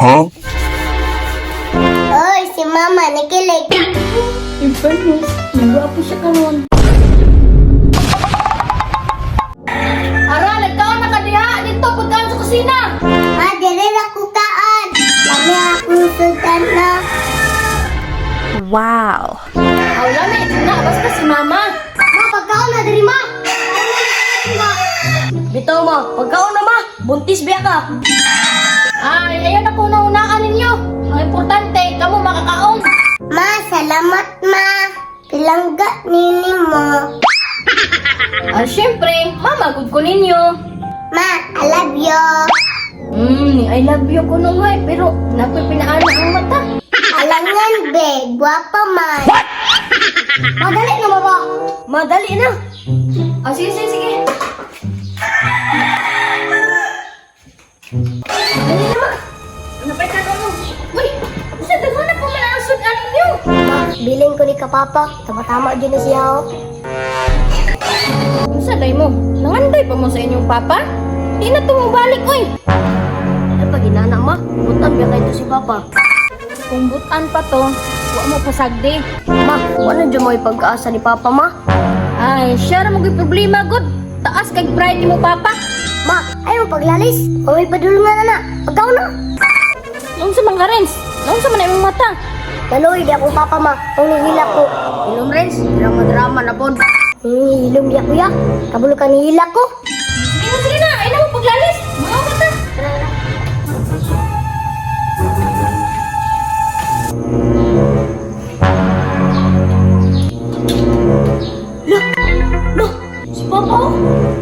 Oy, si Mama nakilig. In fairness, nagwapo siya karon. Ara, nagkaon na ka diha dito pagkaon sa kusina. Ma, dili ra ko kaan. Lami akong sudan na. Wow. Aw, lami na basta si Mama. Ma, pagkaon na diri ma. Bitaw ma, pagkaon na ma, buntis biya ka. Ay, ayan ako naunaan ninyo. Ang importante, kamo makakaon. Ma, salamat ma. Pilangga nini mo. Ah, syempre, mama gud ko ninyo. Ma, I love you. I love you ko nung ay, pero nakoy pinaana ang mata. Alangan be, guwapa man. What? Madali na ma ba? Madali na. Ah, sige, sige, sige. Dali na ma. Ano pa ikaw mo? Uy, sa daghan na po man ang sudan ninyo. Ma, bilin ko ni kapapa. Tama-tama dyan na siya oh. Unsa day mo? Nangandoy pa mo sa inyong papa? Di na tumubalik, oy. Ay pag inana ma, butan biya kay to si papa. Kung butan pa to, wa mo pasagdi. Ma, wala dyan mo ipagkaasa ni papa ma. Ay, siya ra mo gyud problema gud. Taas kag pride ni mo papa. Ma, ayaw paglalis. O may padulungan na na. Pagkaon na. Naunsa man ka, Renz? Naunsa man na imong mata? Naloy di akong papa ma. Ang nihila ko. Ilom Renz, drama drama na pod. Hilom di ako ya. Kabulo ka nihila ko. Sige na, sige na. Ay na mo paglalis. Mga mata. Lo, si papa oh,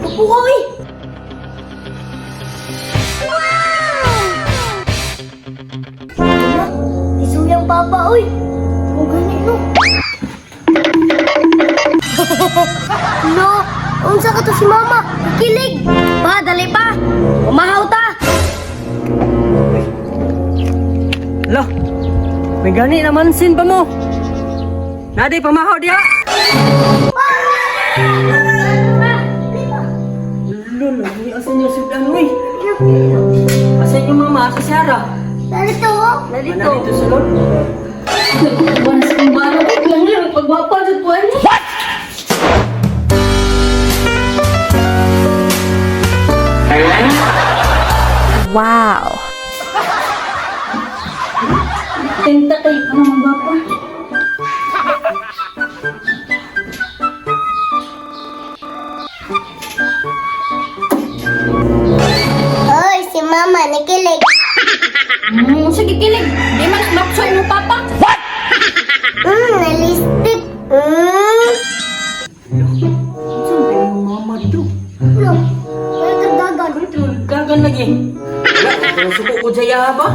kapuha eh. Ma, isuyang papa oy. Kung gani no. No, unsa ka to si mama? Kilig. Pa, dali pa. Umahaw ta. Lah, may gani naman sin pa mo. Nadi pamahaw diha. Lolo, ni asa niyo sudan uy. Asa niyo mama, asa si Ara? Narito oh. Nandito. Nandito sa loob. Buwan sa kumbara ko. Lang lang, pagwapa sa tuwan. What? Wow. Tenta kay pa naman gwapa. Oy, si mama nakilig. Sige kilig. Di man ang matsoy mo papa. Nalistik. Saan tayo yung mama dito? No. Ay, kadagan. Ano ito? Gagan lagi. Wala, suko ko dyan ba?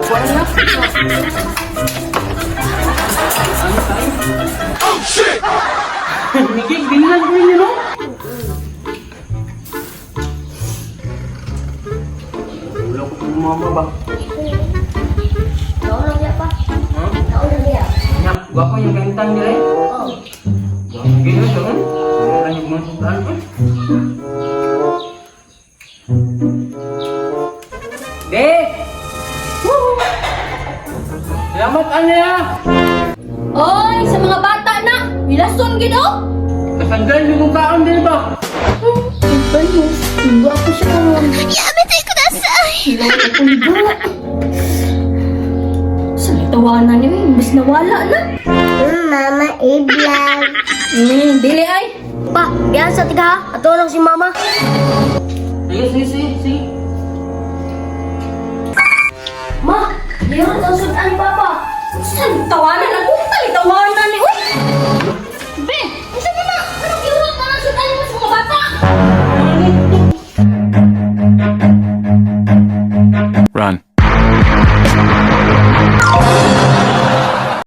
Wala na. Oh, shit! Nigig, binlan ko ninyo, no? Wala ko kung mama ba? Nauna niya pa. Ha? Nauna niya. Nya, gwapo yung kahintang nila eh. Oh. Gwapo gino siya, eh. Wala yung mga sudan, eh. De! Woo! Salamat, Anya! Oy, sa mga bata na. Hilason gid oh. Kasanggal yung mong kaon din ba? In fairness, gwapo siya karon. Yamete kudasai. Hilaw akong buwa. Sa tawanan niyo, imbis nawala na. Mama, i-vlog. Dili ay. Pa, biyan sa tiga ha. Ato lang si mama. Sige, sige, sige, sige. Ma, meron ang sudan ni papa. Sa tawanan ako, talitawanan ni. Uy!